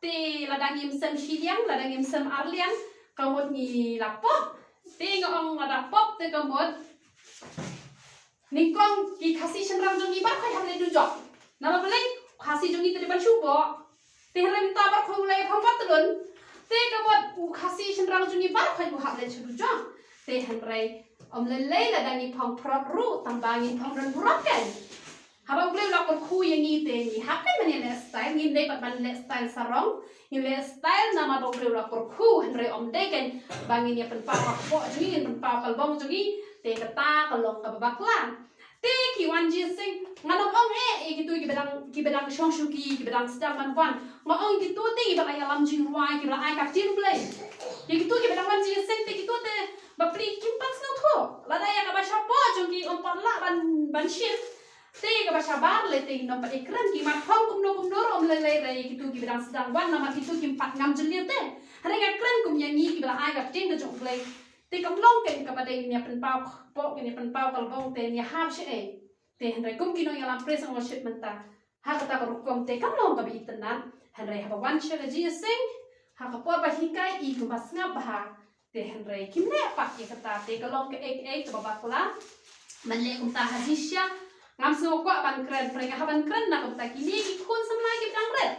Te lada ngim sem shiliang, lada ngim sem arliang, ka mut ngi la pop. Te nga ong, lada pop te ka mut, nyngkong ki Khasi shynrang jong ngi baroh khoit hap leit dujok. Namar balei? Khasi jong ngi te dei ban shu boh. Te hynrei mynta baroh khoit u la ïa phong pat tylun. Te ka mut u Khasi shynrang jong ngi baroh khoit u hap leit sha dujok. Te hynrei ym lei lei lada ngi phong phrok ruh, tang ba ngin phong don burom kein. Haba U Blei u la kyrkhu ïa ngi te ngi hap kein ban ïa leh style, ngim dei pat ban leh style sarong. Ngi leh style namar ba U Blei u la kyrkhu, hynrei ym dei kein ba ngin ïa pynpaw ka kpoh jong ngi, ngin pynpaw ka lbong jong ngi, te kata ka long kaba bakla. Te ki wan jingïaseng, ngan ym ong eh ïa kito kiba dang, kiba dang shong shuki, kiba dang sdang ban wan. Nga ong kito te kiba la ïalam jingrwai, kiba la ai ka ktien Blei. Ïa kito kiba dang wan jingïaseng te kito te bapli kim pat sngewthuh. Lada ïa kaba shapoh jong ki ym pat lah ban, ban shim. Te kaba shabar lei te ngin ym pat ïa kren, ki mat phong kumno kumno ruh ym lei lei, hynrei kito kiba dang sdang wan namar kito kim pat ngam jylliew te. Hynrei nga kren kum ïa ngi kiba la ai ka ktien ka jong U Blei. Te kam long kein kaba dei ngin ïa pynpaw kpoh, ngin ïa pynpaw ka lbong te ngin ïa hap shaei. Te hynrei kum ki nongïalam praise and worship mynta, ha kata ka rukom te kam long kaba itynnad. Hynrei haba wan sha ka jingïaseng, ha ka por ba hikai i kumba sngap bha. Te hynrei kim leh pat ïa kata, te ka long kaei kaei kaba bakla. Ban leh kumta ha jingshisha, ngam sngew kwah ban kren, hynrei nga hap ban kren na kumta, kine ki khun samla kiba dang rit.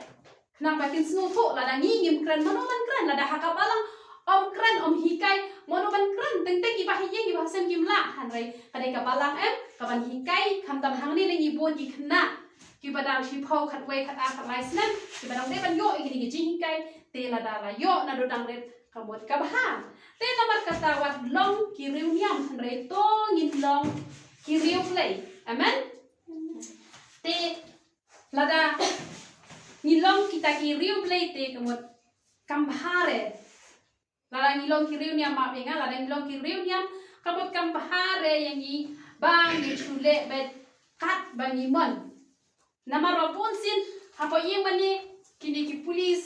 Khnang ba kin sngewthuh, lada ngi ngim kren, mano ban kren? Lada ha ka balang ym kren, ym hikai, mano ban kren? Teng teng kiba ha ïing kiba ha sem kim lah. Hynrei ka dei ka balang em kaban hikai, khamtam hangne la ngi bun ki khynnah kiba dang shiphew, khatwei, khatar, khatlai snem, kiba dang dei ban ïoh ïa kine ki jinghikai. Te lada la ïoh naduh dang rit, ka mut kaba bha. Te namar kata wat long ki riewniam, hynrei to ngin long ki riewblei. Amen. Te lada ngi long kita ki riewblei te ka mut kam bha re. Lada ngi long ki riewniam, ma bynga, lada ngi long ki riewniam, ka mut kam bha re ïa ngi ba ngin shu leh beit katba ngi mon. Namar ba bun sien hapoh ïing mane kine ki pulit,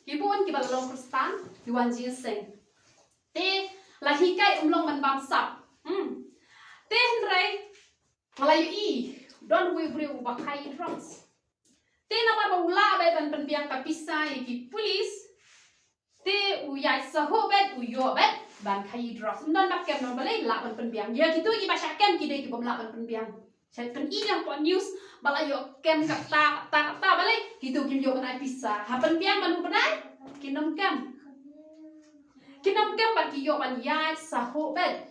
ki bun kiba la long Khristan, ki wan jingïaseng. Te la hikai ym long ban bamsap. Hmm. Te hynrei nga la ïohi, don uwei u briew uba kha ïa drugs. Te namar ba u lah beit ban pynbiang ka pisa ïa ki pulit, te u ïaid sahuh beit, u ïoh beit ban kha ïa drugs. Ym don ba kem, namar balei? Lah ban pynbiang. Ïa kito kiba shah kem ki dei kibym lah ban pynbiang. Shah pyn-i hapoh news ba la ïoh kem kata, kata, kata, balei? Kito kim ïoh ban ai pisa. Ha pynbiang ban u bnai, kin ym kem. Kin ym kem bad ki ïoh ban ïaid sahuh beit.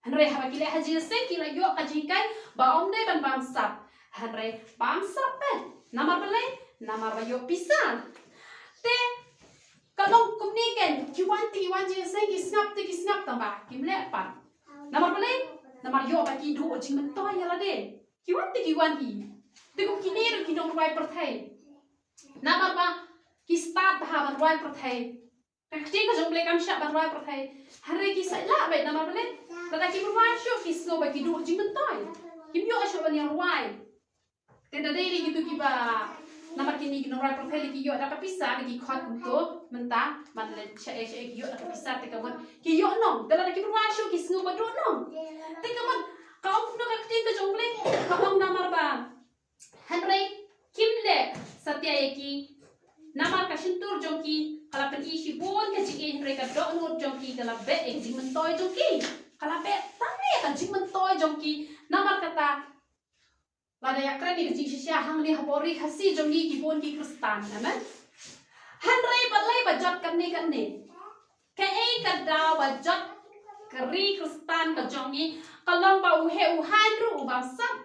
Hynrei haba ki leh ha jingïaseng ki la ïoh ka jinghikai ba ym dei ban bamsap. Hynrei bamsap beit. Namar balei? Namar ba ïoh pisa. Te ka long kumne kein, ki wan te ki wan jingïaseng, ki sngap te ki sngap, tang ba kim leh pat. Namar balei? Namar ïoh ba ki duh jingmyntoi ïa lade. Ki wan te ki wan hi. Te kum kine ruh ki nongrwai pyrthei. Namar ba ki stad bha ban rwai pyrthei. Ka ktien ka jong U Blei kam shah ban rwai pyrthei. Hynrei ki sait lah beit, namar balei? Lada kim rwai shuh ki sngew ba ki duh jingmyntoi. Kim ïoh shuh ban ïa rwai. Te da dei kito kiba, namar kine ki nongrwai pyrthei lei ki ïoh da ka pisa, lei ki khot kumto mynta, ban leit shaei shaei ki ïoh da ka pisa, te ka mut ki ïoh nong. Te lada kim rwai shuh ki sngew ba duh nong. Te ka mut ka ong kumno ka ktien ka jong U Blei? Ka ong namar ba Hynrei kim leh satia ïa ki, namar ka shyntur jong ki ka la pyni shibun ka jingïeit, hynrei ka dohnud jong ki ka la beh ïa ka jingmyntoi jong ki. Ka la beh tang ïa ka jingmyntoi jong ki. Namar kata, lada ïa kren ïa ka jingshisha hangne hapoh ri Khasi jong ngi ki bun ki Khristan, amen. Hynrei balei ba jot kane kane? Kaei ka daw ba jot ka ri Khristan ka jong ngi? Ka long ba u heh u haiñ ruh u bamsap.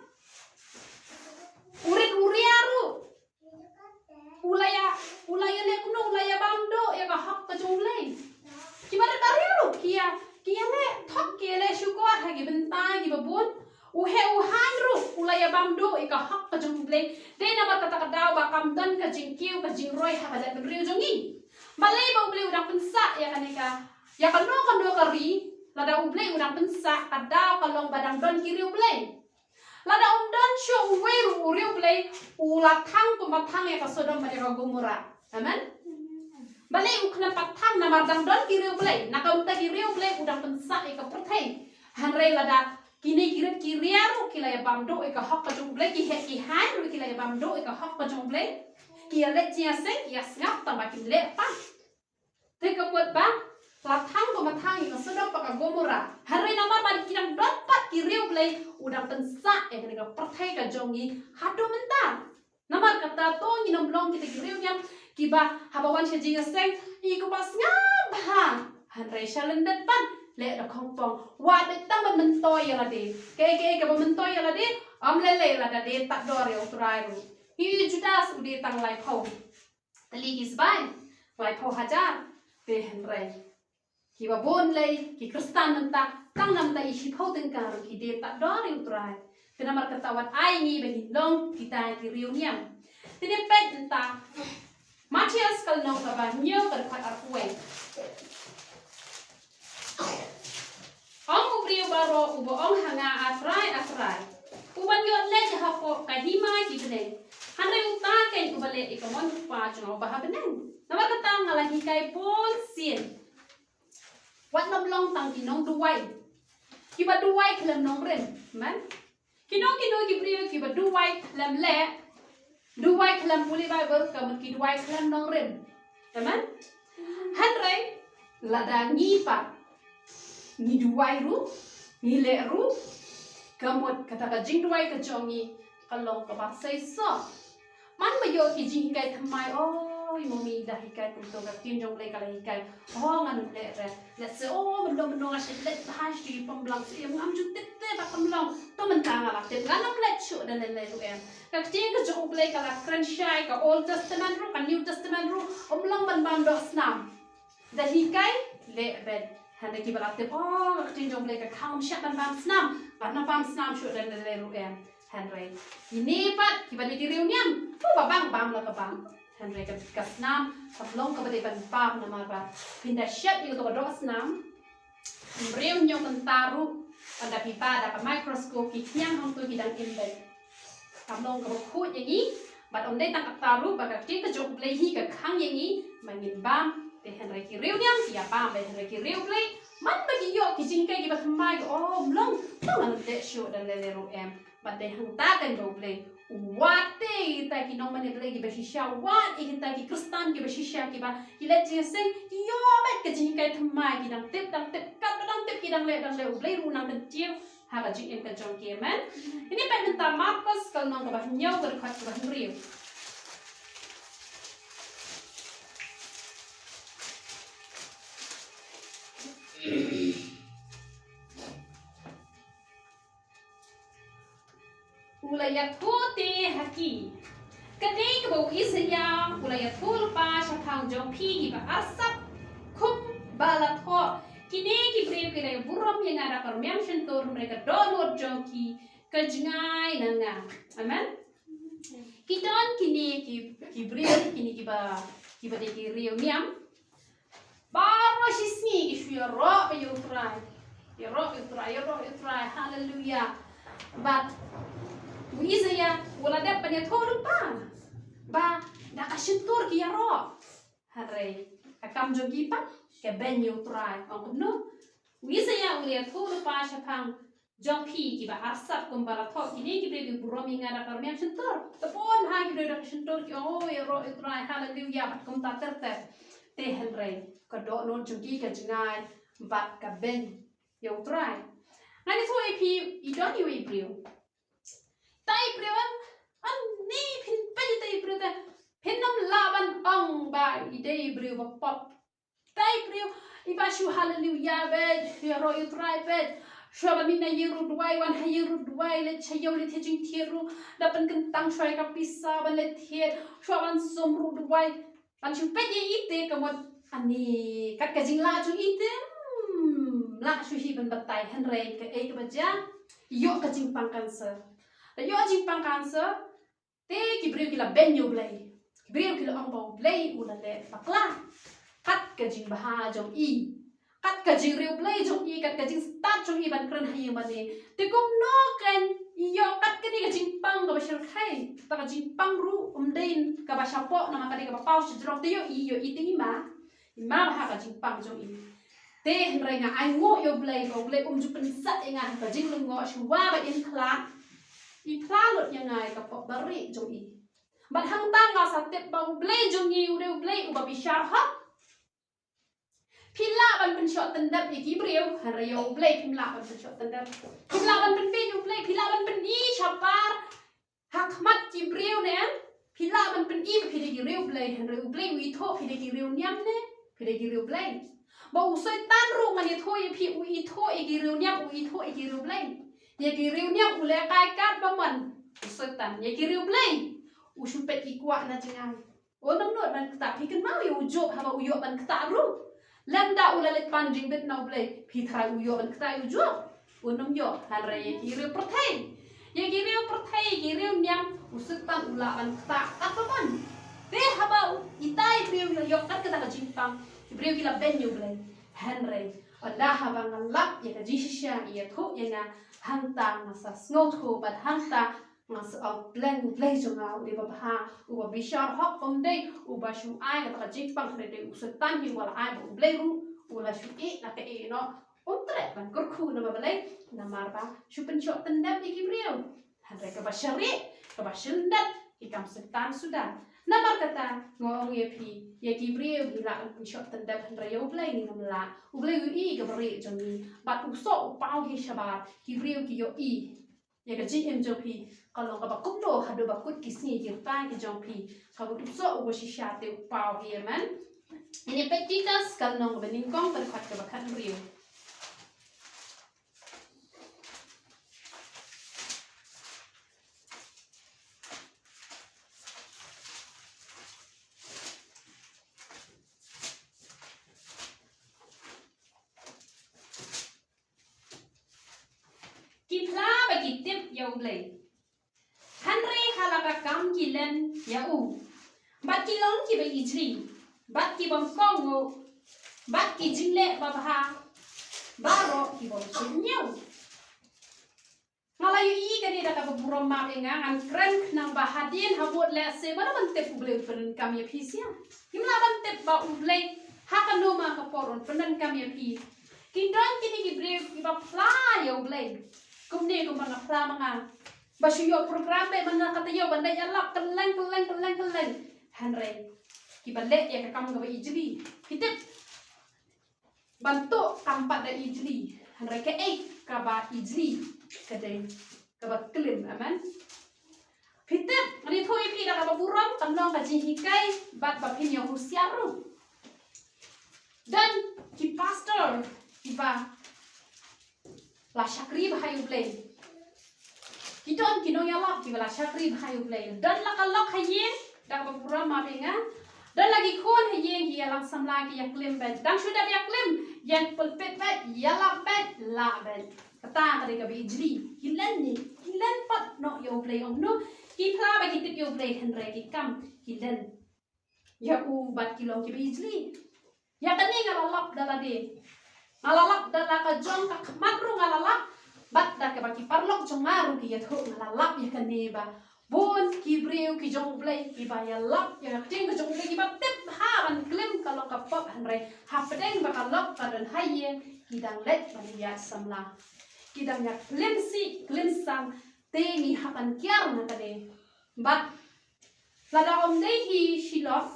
U rit u ria ruh u la ïa, u la ïa leh kumno, u la ïa bam duh ïa ka hok ka jong U Blei. Ki barit barit ruh ki ïa, ki ïa leh thok, ki ïa leh shukor ha ki bynta kiba bun. U heh u haiñ ruh u la ïa bam duh ïa ka hok ka jong U Blei. Dei namar kata ka daw ba kam don ka jingkiew ka jingroi ha ka jaitbynriew jong ngi. Balei ba U Blei u dang pynsah ïa kane ka, ïa kano kano ka ri? Lada U Blei u dang pynsah, ka daw ka long ba dang don ki riewblei. Lada um don shuh uwei ruh u riewblei, u la thang kumba thang ïa ka Sodom bad ïa ka Gomorrah. Amen. Balei u khlem pat thang? Namar dang don ki riewblei. Na ka bynta ki riewblei u dang pynsah ïa ka pyrthei. Hynrei lada kine ki rit ki ria ruh ki la ïa bam duh ïa ka hok ka jong U Blei, ki heh ki haiñ ruh ki la ïa bam duh ïa ka hok ka jong U Blei, ki ïa leit jingïaseng, ki ïa sngap tang ba kim leh pat. Te ka mut ba la thang kumba thang ïa ka Sodom bad ka Gomorrah. Hynrei namar ba ki dang don pat ki riewblei, u dang pynsah ïa kane ka pyrthei ka jong ngi haduh mynta. Namar kata to ngin ym long kita ki riewniam kiba haba wan sha jingïaseng, i kumba sngap bha, hynrei sha lyndet pat leh da khongpong. Wat leh tang ban myntoi ïa lade. Kaei kaei kaba myntoi ïa lade, ym lei lei lada dei tad dor ïa U Trai ruh. Hi Judas u dei tang laiphew tylli ki sbai, laiphew hajar. Te hynrei kiba bun lei ki Khristan mynta, tang na bynta i shiphew tyngka ruh ki dei tad dor ïa U Trai. Te namar kata wat ai ngi ba ngin long kita ki riewniam. Te ngin peit mynta Mathaios ka lynnong kaba hynñiew ka dkhot arphew wei. Ong u briew baroh uba ong ha nga, A Trai, A Trai, u ban ïoh leit hapoh ka hima ki bneng, hynrei uta keiñ uba leh ïa ka mon u Kpa jong nga uba ha bneng. Namar kata nga la hikai bun sien. Wat nym long tang ki nongduwai kiba duwai khlem nongrim, man. Kino kino ki briew kiba duwai khlem leh, duwai khlem pule Baibl, ka mut ki duwai khlem nongrim. Amen. Hynrei lada ngi pat ngi duwai ruh, ngi leh ruh, ka mut kata ka jingduwai ka jong ngi ka long kaba seisoh. Man ba ïoh ki jinghikai thymmai, oi mummy, da hikai kumto, ka ktien jong U Blei ka la hikai. Oh, ngan ym leh re. Lehse, oh, mynno mynno nga shu leit bha sha ki pynblang, shu ïa ngam ju tip te ba kam long. To mynta nga la tip, ngan ym leit shuh da lei lei ruh em. Ka ktien ka jong U Blei ka la kren shai, ka Old Testament ruh, ka New Testament ruh, ym long ban bam doh snam. Da hikai leh beit. Hynrei kiba la tip, oh, ka ktien jong U Blei ka khang, ym shah ban bam snam, ban ym bam snam shuh da lei lei ruh em. Hynrei kine pat kiba dei ki riewniam, to ba bam bam la ka bam. Hynrei ka, ka snam kam long kaba dei ban bam namar ba phin da shet ïa kato ka doh snam. Briew ñiew mynta ruh, ynda phi peit da ka microscope, ki khñiang hangto ki dang im beit. Kam long kaba khuid ïa ngi. Bad ym dei tang katta ruh, ba ka ktien ka jong U Blei hi ka khang ïa ngi ba ngin bam. Te hynrei ki riewniam ki ïa bam, te hynrei ki riewblei, man ba ki ïoh ki jinghikai kiba thymmai, ki, oh, ym long, to ngan ym leh shuh da lei lei ruh em. Bad dei hangta kan ba U Blei u wad ïa kita ki nongmane Blei kiba shisha, wad ïa kita ki Khristan kiba shisha, kiba ki leit jingïaseng, ki ïoh beit ka jinghikai thymmai, ki dang tip, dang tip, katba dang tip ki dang leh, dang leh, U Blei ruh u nang kyntiew ha ka jingim ka jong ki. Amen. Ngin peit mynta Markos ka lynnong kaba hynñiew, ka dkhot kaba hynriew. U la ïathuh te ha ki, ka dei kaba u Isaïah u la ïathuh lypa shaphang jong phi kiba arsap, kumba la thoh: Kine ki briew ki la ïa burom ïa nga da ka rmiang shyntur, hynrei ka dohnud jong ki ka jngai na nga. Amen. Ki don kine ki, ki briew, kine kiba, kiba dei ki riewniam. Baroh shisngi ki shu ïaroh bad ïa U Trai. Ïaroh bad ïa U Trai, ïaroh bad ïa U Trai. Haleluya. Bad u Isaïah u la dep ban ïathuh lypa ba da ka shyntur ki ïaroh. Hynrei ka kam jong ki pat ka beiñ ïa U Trai. Ong kumno? U Isaïah u la ïathuh lypa shaphang jong phi kiba arsap, kumba la thoh: Kine ki briew ki burom ïa nga da ka rmiang shyntur. Te bun ha ki briew da ka shyntur ki ong, oh, ïaroh ïa U Trai, haleluya, bad kumta ter ter. Te hynrei ka dohnud jong ki ka jngai bad ka beiñ ïa U Trai. Ngan ïathuh ïa phi, i don iwei i briew. Te i briew, ym, ym, ni phin peit ïa i briew te, phin ym lah ban ong ba i Dei briew ba pop. Dei briew iba shu haleluya beit, ïaroh ïa u Trai beit. Shuwa ban mih na ïing ruh duwai, wan ha ïing ruh duwai, leit sha ïew leit thied jingthied ruh, da pynkyntang shuwa ïa ka pisa ban leit thied, shuwa ban sum ruh duwai. Ban shu peit ïa i te ka mut, ani, kat ka jinglah jong i te, hmm, lah shu hi ban batai, hynrei kaei kaba jia, ïoh ka jingpang cancer. Da ïoh jingpang cancer, te ki briew ki la beiñ ïa u Blei. Ki briew ki la ong ba u Blei u la leh bakla. Kat ka jingbha jong i, kat ka jingriewblei jong i, kat ka jingstad jong i ban kren ha ïing mane. Te kumno kan i ïoh kat kane ka jingpang kaba shyrkhei? Kata ka jingpang ruh um dei kaba shapoh, namar kane kaba paw shajrong, te ïoh i, ïoh i te i ma. I ma bha ka jingpang jong i. Te hynrei nga ainguh ïa u Blei ba u Blei um ju pynsah ïa nga ha ka jinglyngngoh, shuwa ba in khlad, i phla lut ïa nga ïa ka pop barieh jong i. Bad hangta nga sa tip ba u Blei jong ngi u dei u Blei uba bishar hok. Phi lah ban pynshoh tyndep ïa ki briew, hynrei ïa u Blei phim lah ban pynshoh tyndep. Phim lah ban pynbeit ïa u Blei, phi lah ban pyni shabar ha khmat ki briew ne em? Phi lah ban pyni ba phi dei ki riewblei, hynrei u Blei u ithuh phi dei ki riewniam ne phi dei ki riewblei. Ba u Soitan ruh ngan ithuh ïa phi, u ithuh ïa ki riewniam, u ithuh ïa ki riewblei. Ïa ki riewniam u lehkai katba mon u Soitan, ïa ki riewblei u shu peit i kwah na jngai. Un ym nud ban ktah. Phi kynmaw ïa u Job, haba u ïoh ban ktah ruh, lymda u la leit pan jingbit na u Blei, phi tharai u ïoh ban ktah ïa u Job? Un ym ïoh. Hynrei ïa ki riew pyrthei, ïa ki riew pyrthei, ïa ki riewniam, u Soitan u lah ban ktah katba mon. Te haba u, itai briew ïoh kat kata ka jingpang, ki briew ki la beiñ ïa u Blei. Hynrei ynda haba nga lap ïa ka jingshisha, ïathuh ïa nga, hangta nga sa sngewthuh bad hangta nga sa ong, Blei, Blei jong nga u dei babha, uba bishar hok, um dei uba shu ai kata ka jingpang, hynrei dei u Soitan hi uba la ai, ba u Blei ruh u la shu ïeh na kaei noh. Um treh ban kyrkhu namar balei? Namar ba shu pynshoh tyndep ïa ki briew. Hynrei kaba shariah, kaba shyndet, ki kam Soitan suda. Namar kata nga ong ïa phi, ïa ki briew ngi lah ban pynshoh tyndep, hynrei ïa u Blei ngim lah. U Blei u ïohi ïa ka barieh jong ngi. Bad u soh u paw hi shabar, ki briew ki ïohi ïa ka jingim jong phi ka long kaba kumno haduh ba kut ki sngi ki rta ki jong phi. Ka mut u soh uba shisha te u paw hi, amen. Ngin ïa peit Titus ka lynnong kaba nyngkong, ka dkhot kaba khathynriew. Ki phla ba ki tip ïa u Blei, hynrei ha la ka kam ki len ïa u. Bad ki long kiba ijli, bad ki bym kohnguh, bad ki jingleh babha baroh ki bym shym ñiew. Nga la ïohi kane da kaba burom map ïa nga, ngan kren khnang ba hadien habud lehse ba la ban tip u Blei un pyndonkam ïa phi sha. Ngim lah ban tip ba u Blei ha kano ma ka por un pyndonkam ïa phi. Ki don kine ki briew kiba phla ïa u Blei, kumne kumba nga phla ma nga, ba shu ïoh program beit man la ka taïew ban leit ïalap kylleng kylleng kylleng kylleng. Hynrei kiba leh ïa ka kam kaba ijli. Phi tip, ban tuh kam pat da ijli, hynrei kaei kaba ijli ka dei kaba klim, amen. Phi tip, ngan ïathuh ïa phi da kaba burom, kan long ka jinghikai bad ba phin ïa husiar ruh. Don ki pastor kiba la shakri bha ïa u Blei. Ki don ki nongïalap kiba la shakri bha ïa u Blei. Don la ka lok ha ïing, da kaba burom map ïa nga. Don la ki khun ha ïing ki ïalang samla ki ïaklim beit. Dang shu dep ïaklim, ïeng pulpit beit, ïalap beit, lah beit. Kata ka dei kaba ijli. Ki len ne, ki len pat noh ïa u Blei, ong no. Ki phla ba ki tip ïa u Blei hynrei ki kam ki len ïa u bad ki long kiba ijli. Ïa kane nga la lap da lade. Nga la lap da la ka jong ka khmat ruh nga la lap. Bad da kaba ki paralok jong nga ruh ki ïathuh nga la lap ïa kane ba bun ki briew ki jong u Blei kiba ïalap ïa ka ktien ka jong u Blei kiba tip bha ban klim ka lok ka pop hynrei hapdeng ba ka lok ka don ha ïing ki dang leit ban ïaid samla. Ki dang ïa klim sih klim sang te ngi hap ban kiar na kane. Bad lada ym dei hi shi lok,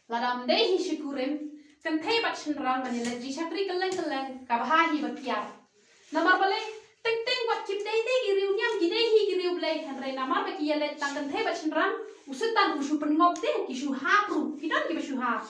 lada ym dei hi shi kurim, kynthei bad shynrang ban ïaleit jingshakri kylleng kylleng, ka bha hi ba kiar. Namar balei? Teng teng wat kim dei dei ki riewniam, ki dei hi ki riewblei, hynrei Hynrei namar ba ki ïaleit tang kynthei bad shynrang, u Soitan u shu pynngop te, ki shu hap ruh, ki don kiba shu hap.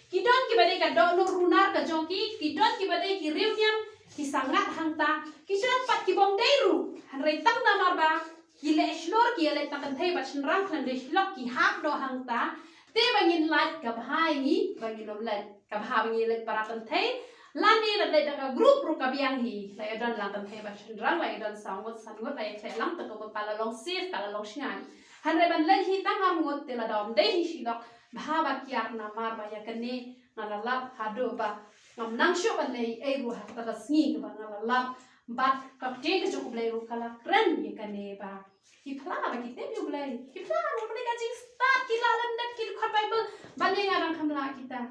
Ki don kiba dei ka dohnud runar ka jong ki, ki don kiba dei ki riewniam, ki sangat hangta, ki don pat ki bym dei ruh. Hynrei tang namar ba ki leh shlur, ki ïaleit tang kynthei bad shynrang, khlem dei shlok ki hap noh hangta. Te ba ngin lait ka bha ïa ngi, ba ngin ym lait ka bha ba ngi lait para kynthei. Lane lada lait da ka group ruh ka biang hi. La ïa don lang kynthei bad shynrang, la ïa don saw ngut san ngut, la ïa khleh lang, te ka mut ka la long safe, ka la long shngain. Hynrei ban lait hi tang ar ngut, te lada ym dei hi shlok, bha ba kiar, namar ba ïa kane nga la lap haduh ba ngam nang shuh ban leh ei ei ruh ha kata ka sngi kaba nga la lap. Bad ka ktien ka jong U Blei ruh ka la kren ïa kane ba ki phla ba ki tip ïa U Blei. Ki phla ba U Blei ka jingstad, ki la lyndet, ki dkhot Baibl. Ba ne nga dang kham lah kita.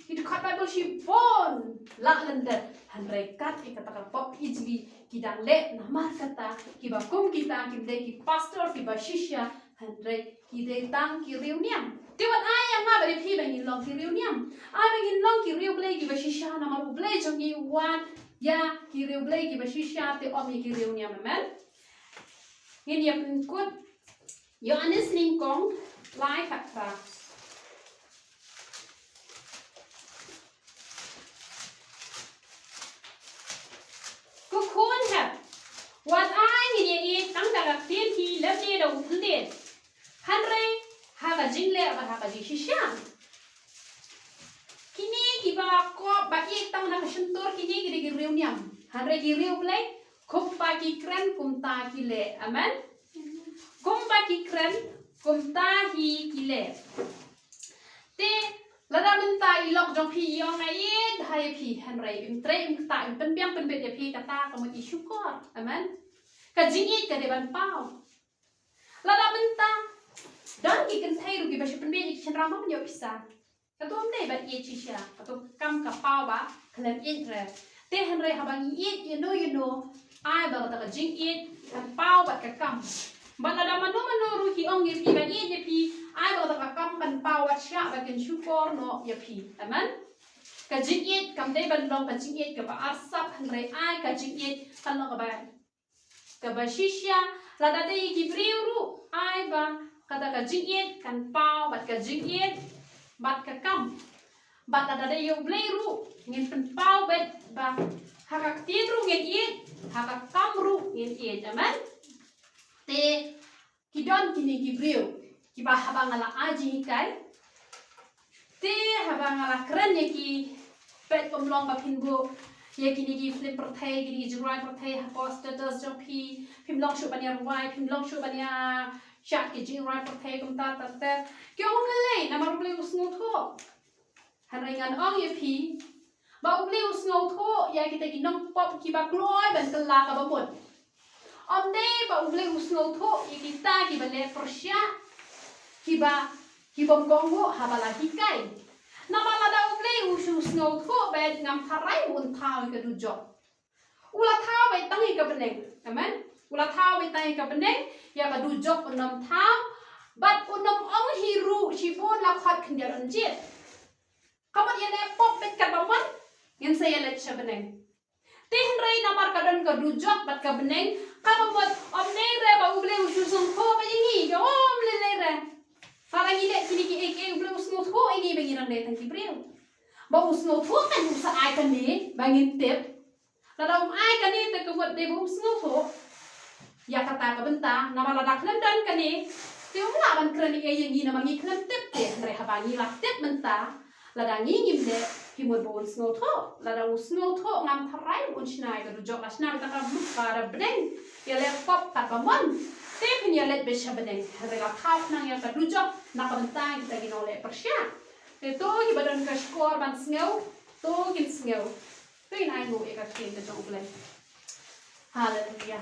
Ki dkhot Baibl shibun, la lyndet. Hynrei kat ïa kata ka pop ijli ki dang leh, namar kata kiba kum kita kim dei ki pastor kiba shisha, hynrei ki dei tang ki riewniam. Te wat ai ïa nga bad ïa phi ba ngin long ki riewniam. Ai ba ngin long ki riewblei kiba shisha, namar U Blei jong ngi u wad ïa ki riewblei kiba shisha, te ym ïa ki riewniam. Amen. Ngin ïa pynkut Ïoannis nyngkong lai khatphra. Ko khun hep, wat ai ngin ïa ïeit tang da ka ktien hi lymne da u khyndiat, hynrei ha ka jingleh bad ha ka jingshisha. Kine kiba kop ba ïeit tang na ka shyntur, kine ki dei ki riewniam. Hynrei ki riewblei, kumba ki kren kumta ki leh. Amen. Kumba ki kren kumta hi ki leh. Te lada mynta i lok jong phi i ong nga ïeit bha ïa phi, hynrei im trei im ktah, im pynbiang pynbit ïa phi, kata ka mut i shukor. Amen. Ka jingïeit ka dei ban paw. Lada mynta don ki kynthei ruh kiba shu pynbeit ïa ki shynrang ban ïoh pisa, kato ym dei ban ïeit shisha, kato kam ka paw ba khlem ïeit re. Te hynrei haba ngi ïeit ïano ïano, ai ba kata ka jingïeit kan paw bad ka kam. Bad lada mano mano ruh ki ong ïa phi ban ïeit ïa phi, ai ba kata ka kam kan paw bad shah ba kin shukor noh ïa phi. Amen. Ka jingïeit kam dei ban long ka jingïeit kaba arsap, hynrei ai ka jingïeit kan long kaba kaba shisha. Lada dei ïa ki briew ruh, ai ba kata ka jingïeit kan paw bad ka jingïeit bad ka kam. Bad lada dei ïa U Blei ruh, ngin pynpaw bad ba ha ka ktien ruh ngin ïeit, ha ka kam ruh ngin ïeit. Amen. Te ki don kine ki briew kiba haba nga la ai jinghikai, te haba nga la kren ïa ki, peit, ym long ba phin buh ïa kine ki film pyrthei, kine ki jingrwai pyrthei hapoh status jong phi. Phim long shuh ban ïa rwai, phim long shuh ban ïa shad ki jingrwai pyrthei kumta ter ter. Ki ong ym lei lei, namar U Blei u sngewthuh. Hynrei ngan ong ïa phi ba U Blei u sngewthuh ïa kita ki nongpop kiba kloi ban kylla kaba mut. Ym dei ba U Blei u sngewthuh ïa kita kiba leh pyrshah, kiba, ki bym kohnguh haba la hikai. Namar lada U Blei u shu sngewthuh beit, ngam tharai ba un thaw ïa ka dujok. U la thaw beit tang ïa ka bneng. Amen. U la thaw beit tang ïa ka bneng, ïa ka dujok un ym thaw. Bad un ym ong hi ruh shibun la khot khyndiat un jied. Ka mut ïaleh pop beit katba mon, ngin sa ïaleit sha bneng. Te hynrei namar ka don ka dujok bad ka bneng, kaba mut ym dei re ba U Blei u shu sngewthuh beit ïa ngi, ka ym lei lei re. Lada ngi leh kine kiei kiei, U Blei u sngewthuh ïa ngi ba ngi dang dei tang ki briew. Ba u sngewthuh kan u sa ai kane ba ngin tip. Lada um ai kane te ka mut dei ba um sngewthuh. Ïa kata ka bynta, namar lada khlem don kane, te um lah ban kren ei ei ïa ngi namar ngi khlem tip te, hynrei haba ngi la tip mynta, lada ngi ngim leh, phi mut ba un sngewthuh. Lada u sngewthuh ngam tharai ba un shna ïa ka dujok, la shna beit tang ka bneng, ïaleh pop katba mon. Te phin ïaleit beit sha bneng, hynrei la thaw khnang ïa ka dujok na ka bynta kita ki nongleh pyrshah. Te to kiba don ka shkor ban sngew, to kin sngew. To ngin ainguh ïa ka ktien ka jong U Blei. Haleluya.